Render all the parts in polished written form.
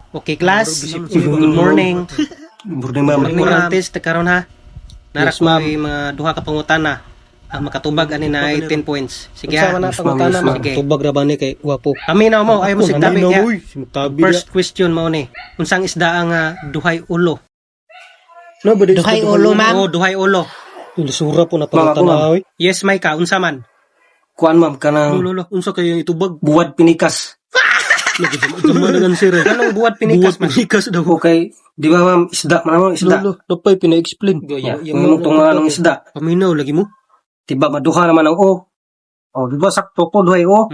Okay, class. Good morning. Morning, ma'am. Oral test karon ha. Nara Yes, ma'am. ko'y mga duha ka pangutana. Ang makatubag ani na ay 10 points. Sige ha. Unsa man na pangutana, ma'am? Sige. Tubag ra ba ni kay wapo? Paminaw mo, ayaw mo sigtabi Naminaw, niya. uy. Simtabi. First question mao ni. Unsang isda ang duhay ulo? Na ba Duhay ulo, ma'am. Oh, duhay ulo. Lusura po na Ma'am, ako, pangutana ma'am. oy. Yes, Micah, unsa man? Kuan, ma'am, kanang Lolo, lolo, unsa kayo yung itubag? buwad pinikas. Nagdama na answer eh. Anong buwad pinikas Buwad man? pinikas daw. Okay, di ba, ma'am, isda man ma'am, isda. Lolo, napay pina-explain. Yeah, kung imong tunga ng isda, Paminaw lagi mo. di ba maduha naman ang o. Oh, di ba sakto ko duhay o?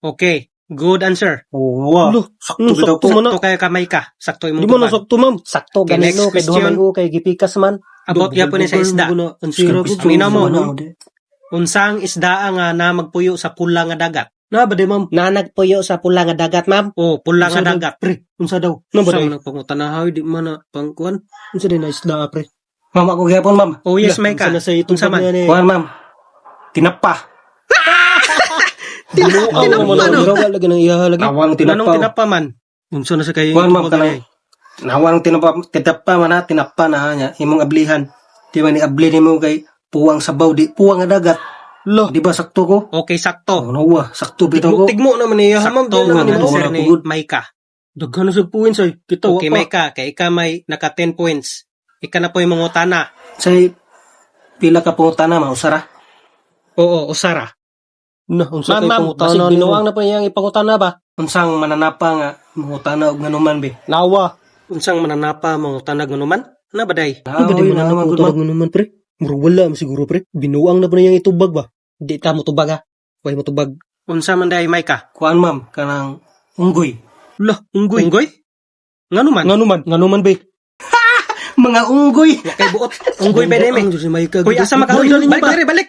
Okay, good answer. Oh, wa. Lo, Sakto bitaw sakto ko. man na. Sakto kayo ka, Micah. Sakto imong Di man na tubag. sakto, ma'am. Sakto Okay, ganino next kay duha question. man o kay gipikas man. About gyapon ni sa isda. Ansira ko. Paminaw mo. Ano, di? Unsang isda ang na magpuyo sa pula nga dagat? Na ba di, ma'am? Na nagpuyo sa pula nga dagat, ma'am. Oh, pula nga Unsa daw, dagat. Pre, unsa daw? Na ba Unsa di? man ang pangutana ha, di man na pangkuan. Unsa di na isda, pre? Ma'am, ako gyapon, ma'am. Oh, yes, Lah, Micah. unsa na sa itubag Unsa man? niya ni? Kuan, ma'am. Tinapa. Tinapa Tinapa, no? no. Wala lagi nang iyaha lagi. Nawang Anong tinapa. tinapa man? Unsa na sa kayo Kuan, ma'am, itubag kanang ni? nawang tinapa, tinapa man ha, tinapa na ha niya imong ablihan. Di ba ni abli nimo kay puwang sabaw di puwang nga dagat. Lo, Di ba sakto ko? Okay, sakto. Oh, nawa, sakto bitaw ko. tigmo naman niya, ma'am. Sakto Di naman ang ni ma'am. answer Wala ni pugod. Micah. Daghan na sa points ay. Kita wa Okay, pa. Micah, kay ika may naka 10 points. Ika na po yung mangutana. Say pila ka pangutana, ma'am, usara. Oo, usara. Na, unsa Ma'am, kay ma'am, pangutana basig ni binuang na po iyang ipangutana ba? Unsang mananapa nga mangutana og nganuman be? Nawa. Unsang mananapa mangutana nganuman? Na ba day? Ano ba di Oy, mo na nganuman gud, ma'am. naman naman, pre? Murag wala man siguro, pre. Binuang na pa niyang itubag ba? Di ta mo tubag ha. Way mo tubag. Unsa man day, Micah? Kuan, ma'am, kanang unggoy. Lah, unggoy. Unggoy? Nganuman? Ngano man? Ngano man be? Mga unggoy. Wa kay buot. Unggoy ba day, Ang me? Diyos ni Micah. Hoy, asa maka? Hoy, Hoy, dali niyo balik ba? diri, balik.